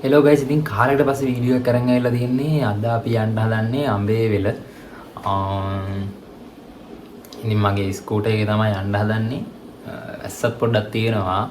Hello guys, ඉතින් කාලයකට පස්සේ වීඩියෝ එකක් අරන් ඇවිල්ලා තියෙන්නේ. අද අපි යන්න හදන්නේ අඹේවෙල. ඉතින් මගේ ස්කූටර් එකේ තමයි යන්න හදන්නේ. වැස්සත් පොඩ්ඩක් තියෙනවා.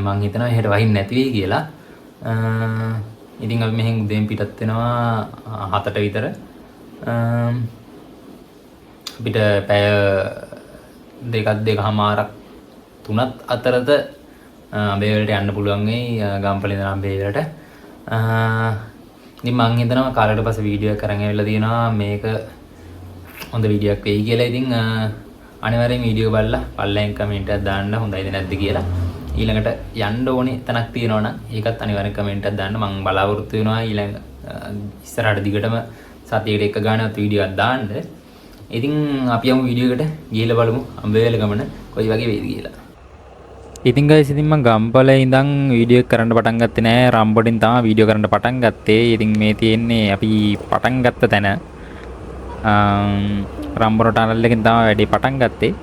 මං හිතනවා එහෙට වහින්න නැති වෙයි කියලා. ඉතින් අපි මෙහෙන් උදේන් පිටත් වෙනවා 7ට විතර. අපිට පැය දෙකක් දෙකහමාරක් තුනත් අතරත අඹේවෙලට යන්න පුළුවන් වෙයි, ගම්පල ඉඳන් අඹේවෙලට. ඉතින් මං හිතනවා කාලයකට පස්සේ වීඩියෝ එකක් අරන් ඇවිල්ලා තියෙනවා, මේක හොඳ වීඩියෝ එකක් වෙයි කියලා. ඉතින් අනිවාර්යෙන් වීඩියෝ බලලා පල්ලෙන් කමෙන්ට් එකක් දාන්න හොඳයිද නැද්ද කියලා. ඊළඟට යන්න ඕනේ තැනක් තියෙනවා නම් ඒකත් අනිවාර්යෙන් කමෙන්ට් එකක් දාන්න. මං බලාපොරොත්තු වෙනවා ඊළඟ ඉස්සරහට දිගටම සතියකට එක ගානවත් වීඩියෝ එකක් දාන්න. ඉතින් අපි යමු වීඩියෝ එකට ගිහලා බලමු අඹේවෙල ගමන කොයි වගේ වෙයිද කියලා. ඉතින් ගයිස්, ඉතින් මං ගම්පලේ ඉඳන් වීඩියෝ එක කරන්න පටන් ගත්තේ නෑ, රම්බොඩින් තමයි වීඩියෝ කරන්න පටන් ගත්තේ. ඉතින් මේ තියෙන්නේ අපි පටන් ගත්ත තැන. රම්බොඩ ටනල් එකෙන් තමයි වැඩේ පටන් ගත්තේ.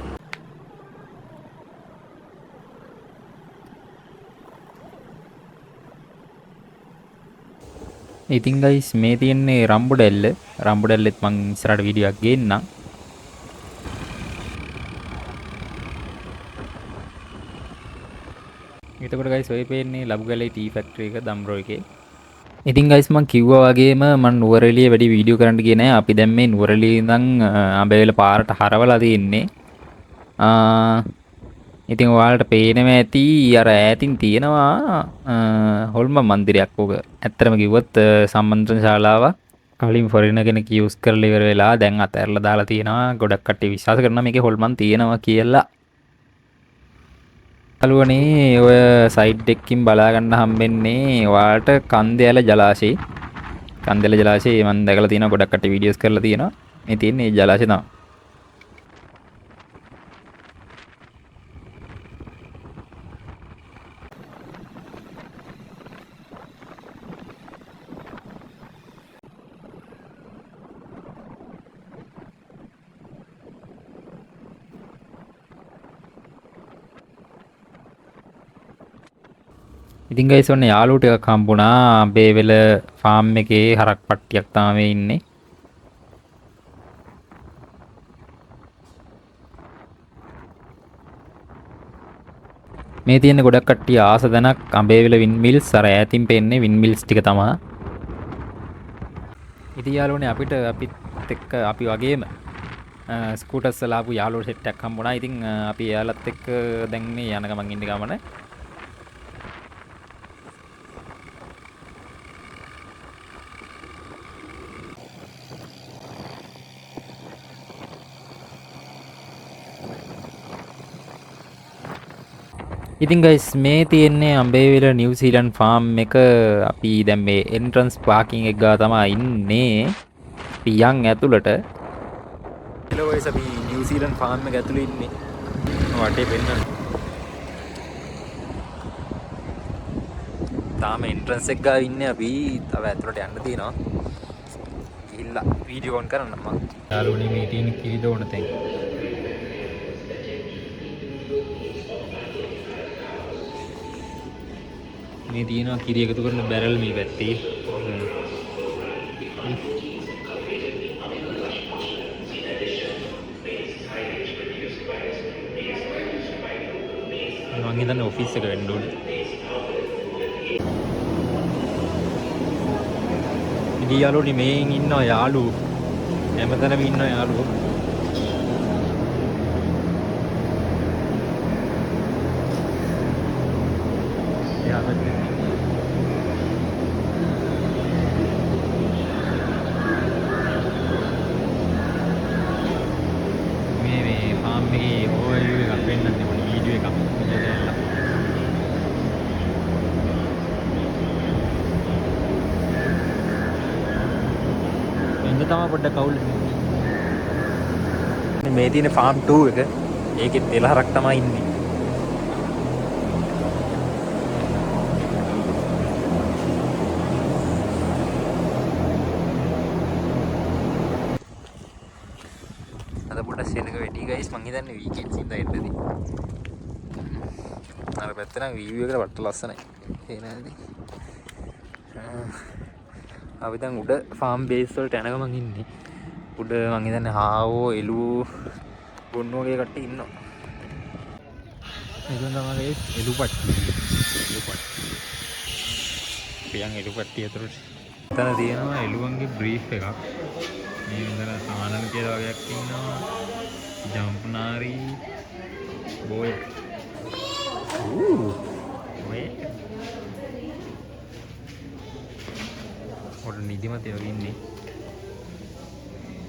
ඉතින් ගයිස්, මේ තියෙන්නේ රම්බොඩැල්ල. රම්බොඩැල්ලෙත් මං ඉස්සරහට වීඩියෝ එකක් ගේන්නම්. එතකොට ගයිස්, ඔය පේන්නේ ලබුගලේ ටී ෆැක්ටරි එක දම්රෝ එකේ. ඉතින් ගයිස්, මං කිව්වා වගේම මං නුවරඑළිය වැඩි වීඩියෝ කරන්න ගියේ නෑ. අපි දැන් මේ නුවරඑළිය ඉඳන් අඹේවෙල පාරට හරවලා තියෙන්නේ. ඉතින් ඔයාලට පේනවා ඇති අර ඈතින් තියෙනවා හොල්මන් මන්දිරයක්. ඕක ඇත්තටම කිව්වොත් සම්මන්ත්‍රණ ශාලාවක්. කලින් ෆොරිනර් කෙනෙක් යූස් කරලා ඉවර වෙලා දැන් අතහැරලා දාලා තියෙනවා. ගොඩක් කට්ටිය විශ්වාස කරනවා මේකේ හොල්මන් තියෙනවා කියලා. යාළුවනේ, ඔය සයිඩ් එකකින් බලා ගන්න හම්බෙන්නේ ඔයාලට කන්දේල ජලාශය. කන්දේල ජලාශය මම දැකලා තියෙනවා, ගොඩක් කට්ටිය වීඩියෝස් කරලා තියෙනවා. මේ තියෙන්නේ ඒ ජලාශය තමයි. ඉතින් ගයිස්, ඔන්න යාළුවෝ ටිකක් හම්බුණා. අඹේවෙල ෆාම් එකේ හරක් පට්ටියක් තමයි මේ ඉන්නේ. මේ තියෙන ගොඩක් කට්ටිය ආස තැනක් අඹේවෙල වින් මිල්ස්. අර ඈතින් පේන්නේ වින් මිල්ස් ටික තමයි. ඉතින් යාළුවනේ, අපිට අපිත් එක්ක අපි වගේම ස්කූටර්ස් වල ආපු යාළුවෝ සෙට් එකක් හම්බුණා. ඉතින් අපි එයාලත් එක්ක දැන් මේ යන ගමන් ඉන්න ගමන. ඉතින් ගයිස්, මේ තියෙන්නේ අඹේවෙල නිව්සීලන්ඩ් ෆාම් එක. අපි දැන් මේ එන්ට්‍රන්ස් පාකින් එක ගාව තමයි ඉන්නේ. අපි යන් ඇතුළට. හෙලෝ ගයිස්, අපි නිව්සීලන්ඩ් ෆාම් එක ඇතුළේ ඉන්නේ. වටේ පෙන්නන්න. තාම එන්ට්‍රන්ස් එක ගාව ඉන්නේ අපි. තව ඇතුළට යන්න තියෙනවා. ගිහිල්ලා වීඩියෝ ඔන් කරන්න මං. යාළුවනේ, මේ තියෙන කිරි දෝන තැන්. මේ තියෙනවා කිරි එකතු කරන බැරල් මේ පැත්තේ. මං හිතන්නේ ඔෆිස් එක වෙන්න ඕනේ. ඉතින් යාළුවනේ, මේන් ඉන්නවා යාළුවෝ. හැමතැනම ඉන්නවා යාළුවෝ. එහා පැත්තේ මේ මේ ෆාම් එකේ ඕවර්විව් එකක් පෙන්නන්න පොඩි වීඩියෝ එකක් වීඩියෝ එකක්. එන්න තමයි පොඩ්ඩක් අවුල්. මේ තියෙන ෆාම් 2 එක. ඒකෙත් එලහරක් තමයි ඉන්නේ. අද පොඩ්ඩක් සෙනඟ වැඩි ගයිස්, මං හිතන්නේ වීකෙන්ඩ්ස් ඉඳලා එන්නදී. අර පැත්තේ නම් වීව් එකට වට්ට ලස්සනයි. ඒ නේද? අපි දැන් උඩ ෆාම් බේස් වලට යන ගමන් ඉන්නේ. උඩ මං හිතන්නේ හාවෝ එළුවෝ ගොන්නු වගේ කට්ටිය ඉන්නවා. මෙතන තමයි ගයිස් එළු පට්ටි. එළු පට්ටි. පියන් එළු පට්ටි ඇතුළට. එතන තියෙනවා එළුවන්ගේ බ්‍රීෆ් එකක්. මේ මෙතන සානන් කියලා වගේක් ඉන්නවා. ජම්ප්නාරි බෝය. ඌ ඔය පොඩ නිදිමත වගේ ඉන්නේ.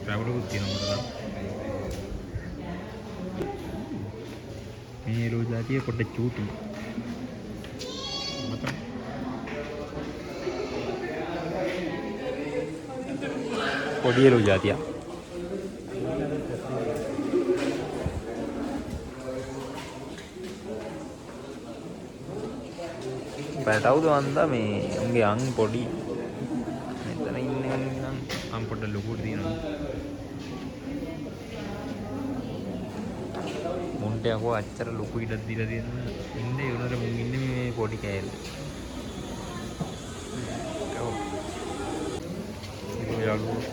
රැවුලකුත් තියෙනවා මට නම්. මේ එළුව ජාතිය පොඩ චූටි. මට පොඩි එළුව ජාතියක්. පැටවුද වන්දා මේ උන්ගේ අං පොඩි. මෙතන ඉන්නේ නම් අං පොඩ්ඩක් ලොකුට තියෙනවා. මුන්ට යකෝ අච්චර ලොකු ඉඩක් දීලා තියෙනවා. ඉන්නේ ඒ උනට මුන් ඉන්නේ මේ පොඩි කෑල්ල. ඔව්. ඒක යාළුවෝ.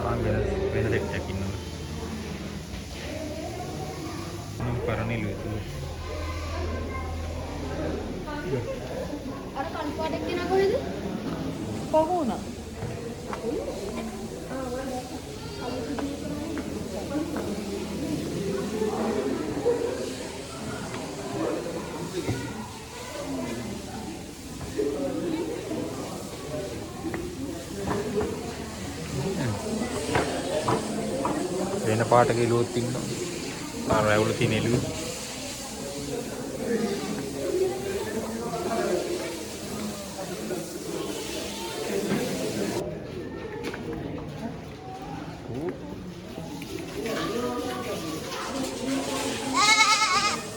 ආ වෙන වෙන සෙට් එකක් ඉන්නවා. නම් පරණ එළුව ඒක. අර කළු පාට එක්කෙනා කොහෙද? පහු වුණා. වෙන පාටක එළුවොත් ඉන්නවා. ආ රැවුල තියෙන එළුව.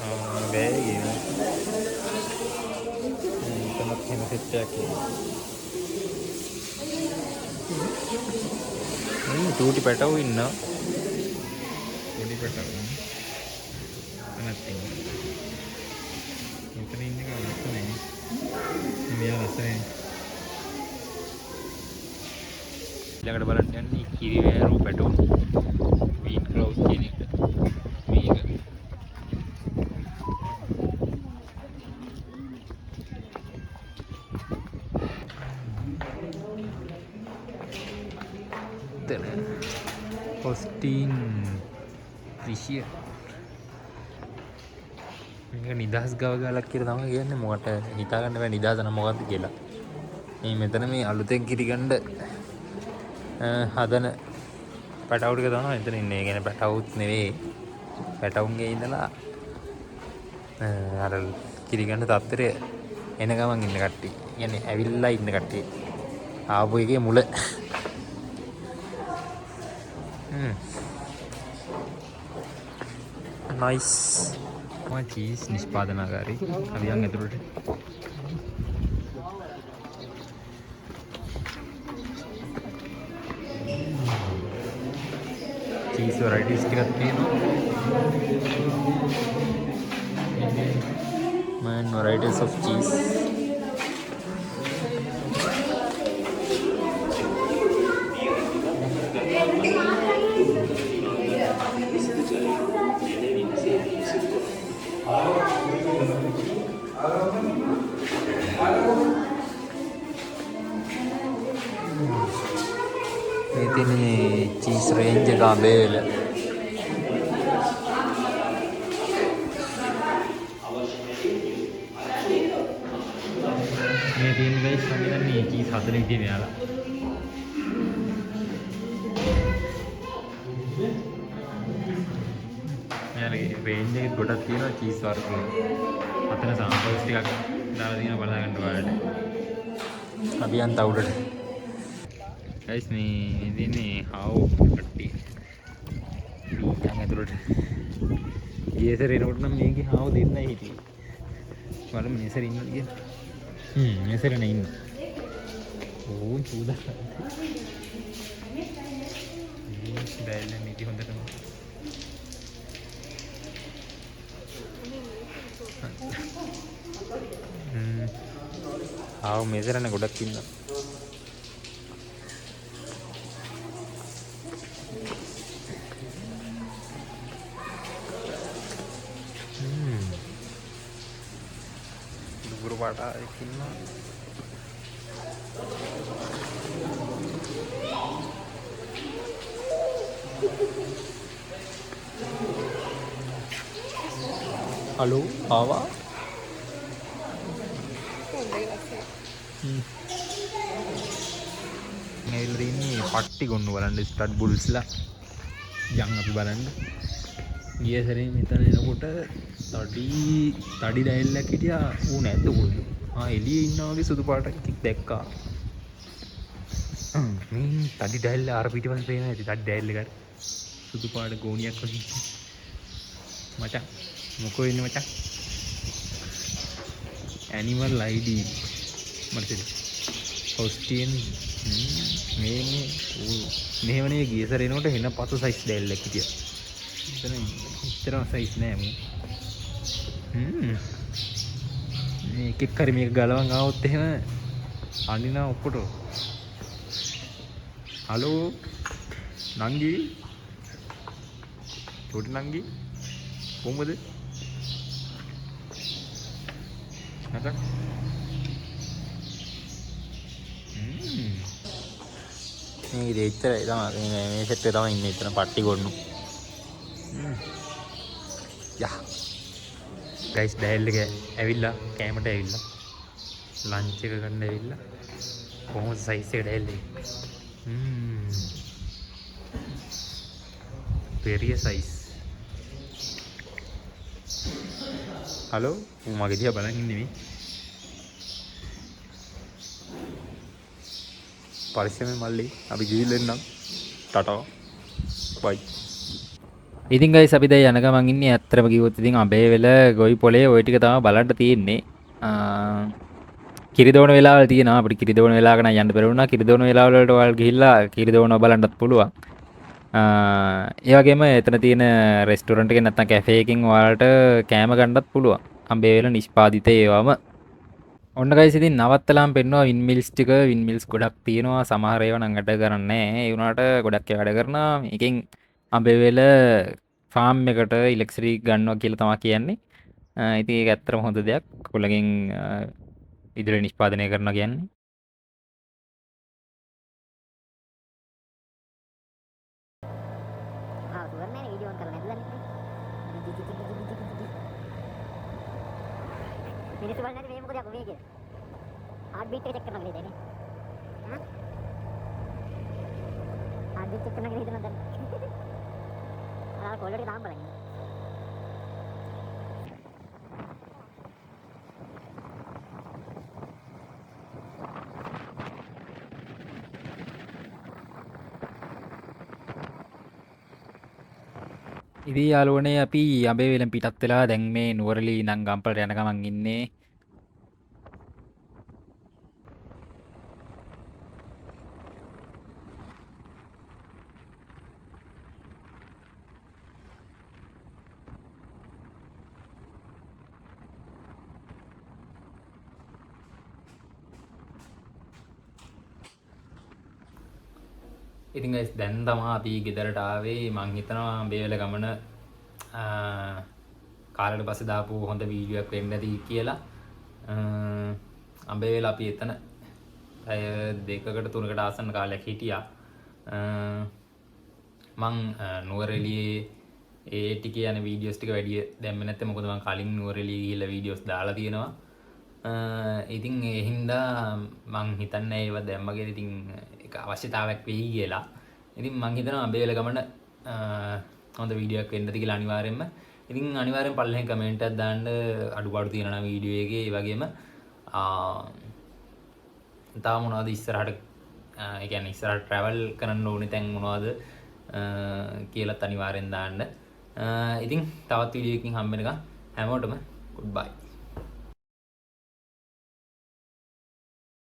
ආ බෑ කියන. මෙතනත් එහෙම සෙට් එකක් ඉන්නවා. මේ චූටි පැටවු ඉන්නවා. පොඩි පැටවු. එතනත් ඉන්නවා. මෙතන ඉන්න එක ලස්සනයි නේ. මෙයා ලස්සනයි. ඊළඟට බලන්න යන්නේ කිරිවැරු පැටවුන්. වීට් ක්‍රවුස් කියන එක. මේක. එතන හොස්ටින් ෆ්‍රිසියන් මේක නිදහස් ගව ගාලක් කියලා තමයි කියන්නේ. මොකට හිතා ගන්න බෑ නිදහස නම් මොකද්ද කියලා. මේ මෙතන මේ අලුතෙන් කිරි ගන්න හදන පැටවු ටික තමයි මෙතන ඉන්නේ. ඒ කියන්නේ පැටවුත් නෙවෙයි. පැටවුන්ගේ ඉඳලා අර කිරි ගන්න තත්ත්වයට එන ගමන් ඉන්න කට්ටිය. ඒ කියන්නේ ඇවිල්ලා ඉන්න කට්ටිය. ආපු එකේ මුල. නයිස්. මම චීස් නිෂ්පාදනාගාරේ. අපි යන් ඇතුළට. චීස් වැරයිටිස් ටිකක් තියෙනවා. Man varieties of cheese. මේ තියෙන්නේ චීස් රේන්ජ් එක අඹේවල. මේ තියෙන ගයිස් මම හිතන්නේ චීස් හදන විදිය මෙයාලා. මෙයාලගේ රේන්ජ් එකෙත් ගොඩක් තියෙනවා චීස් වර්ග. අතන සාම්පල්ස් ටිකක් දාලා තියෙනවා බලා ගන්න ඔයාලට. අපි යන් තව උඩට. ගයිස් මේ තියෙන්නේ හාව් කට්ටිය. අපි යන් ඇතුළට. ගිය සැරේ එනකොට නම් මේකේ හාව් දෙන්නයි හිටියේ. බලමු මේ සැරේ ඉන්නවද කියලා. මේ සැරේ නේ ඉන්නේ. ඕ චූදා. බැලලා නිදි හොඳටම. හ්ම්. ආව මෙතරනේ ගොඩක් ඉන්නවා. හ්ම්. දුබුරු පාට එක්ක ඉන්නවා. හලෝ ආවා. ෆෝන් එක ලස්සනයි. ඇවිල්ලා තින්නේ පට්ටි ගොන්නු බලන්න ස්ටඩ් බුල්ස්ලා. යන් අපි බලන්න. ගිය සැරේ මෙතන එනකොට තඩි තඩි ඩයල්ලක් හිටියා. ඌ නැද්ද කොහෙද? ආ එළියේ ඉන්නා වගේ සුදු පාට එකෙක් දැක්කා. මේ තඩි ඩයල්ල අර පිටිපස්සේ පේනවා ඇති තඩි ඩයල් එක අර. සුදු පාට ගෝණියක් වගේ. මචං මොකෝ ඉන්නේ මචං? ඇනිමල් ID මට තේරෙන්නේ. හොස්ටියන් මේ මේ ඌ මෙහෙමනේ ගිය සැරේ එනකොට එන පස සයිස් ඩයල්ලක් හිටියා. එතන එච්චරම සයිස් නෑ මූ. මේ එකෙක් හරි මේක ගලවන් ආවොත් එහෙම අඬිනවා ඔක්කොට. හලෝ නංගි, චෝටි නංගි කොහොමද? මචං මේ ඉතින් එච්චරයි තමයි මේ මේ සෙට් එක තමයි ඉන්නේ එතන පට්ටි ගොන්නු. යා ගයිස් ඩයල් එක ඇවිල්ලා කෑමට ඇවිල්ලා ලන්ච් එක ගන්න ඇවිල්ලා කොහොමද සයිස් එක ඩයල් එක? පෙරිය සයිස්. හලෝ ඌ මගේ දිහා බලන් ඉන්නේ මේ. පරිස්සමෙන් මල්ලි අපි ගිහිල්ලා එන්නම්. ටටා බයි. ඉතින් ගයිස් අපි දැන් යන ගමන් ඉන්නේ ඇත්තටම කිව්වොත් ඉතින් අඹේවෙල ගොවි පොලේ ওই ටික තමයි බලන්න තියෙන්නේ. කිරිදෝන වෙලාවල් තියෙනවා. අපිට කිරිදෝන වෙලාවක නම් යන්න බැරි වුණා. කිරිදෝන වෙලාවල වලට ඔයාලා ගිහිල්ලා කිරිදෝන බලන්නත් පුළුවන්. ඒ වගේම එතන තියෙන රෙස්ටෝරන්ට් එකෙන් නැත්නම් කැෆේ එකකින් ඔයාලට කෑම ගන්නත් පුළුවන්. අඹේවෙල නිෂ්පාදිත ඒවාම. ඔන්න ගයිස් ඉතින් නවත්තලාම පෙන්නවා වින් මිල්ස් ටික. වින් මිල්ස් ගොඩක් තියෙනවා. සමහර ඒවා නම් වැඩ කරන්නේ නැහැ. ඒ වුණාට ගොඩක් ඒවා වැඩ කරනවා. මේකෙන් අඹේවෙල ෆාම් එකට ඉලෙක්ට්‍රිසිටි ගන්නවා කියලා තමයි කියන්නේ. ඉතින් ඒක ඇත්තටම හොඳ දෙයක්. ඔයගොල්ලන්ගෙන් විදුලිය නිෂ්පාදනය කරනවා කියන්නේ. ආ සුවර් නෑනේ වීඩියෝ ඔන් කරලා නැද්ද දන්නේ නෑ. මිනිස්සු බලන්නේ නැති මේ මොකද යකෝ මේ කියලා. හાર્ට් බීට් එක චෙක් කරනවා කියලා හිතන්නේ. ඈ? හાર્ට් බීට් චෙක් කරනවා කියලා හිතනවා දැන්. අර කොල්ලෝ ටික තාම බලන්නේ. ඉතින් යාළුවනේ අපි අඹේවෙලෙන් පිටත් වෙලා දැන් මේ නුවරඑළිය ඉඳන් ගම්පලට යන ගමන් ඉන්නේ. ඉතින් ගයිස් දැන් තමා අපි ගෙදරට ආවේ. මං හිතනවා අඹේවෙල ගමන කාලෙට පස්සේ දාපු හොඳ වීඩියෝ එකක් වෙන්න ඇති කියලා. අඹේවෙල අපි එතන පැය දෙකකට තුනකට ආසන්න කාලයක් හිටියා. මං නුවරඑළියේ ඒ ටිකේ යන වීඩියෝස් ටික වැඩි දැම්මේ නැත්තේ. මොකද මං කලින් නුවරඑළිය ගිහිල්ලා වීඩියෝස් දාලා තියෙනවා. ඉතින් ඒ හින්දා මං හිතන්නේ ඒවා දැම්ම කියලා ඉතින් ඒක අවශ්‍යතාවයක් වෙයි කියලා. ඉතින් මං හිතනවා අඹේවෙල ගමන හොඳ වීඩියෝ එකක් වෙන්න ඇති කියලා අනිවාර්යයෙන්ම. ඉතින් අනිවාර්යෙන් පල්ලෙහෙන් කමෙන්ට් එකක් දාන්න අඩුපාඩු තියෙනවා නම් වීඩියෝ එකේ. ඒ වගේම තව මොනවද ඉස්සරහට, ඒ කියන්නේ ඉස්සරහට ට්‍රැවල් කරන්න ඕනේ තැන් මොනවද කියලාත් අනිවාර්යෙන් දාන්න. ඉතින් තවත් වීඩියෝ එකකින් හම්බ වෙනකන් හැමෝටම ගුඩ් බයි.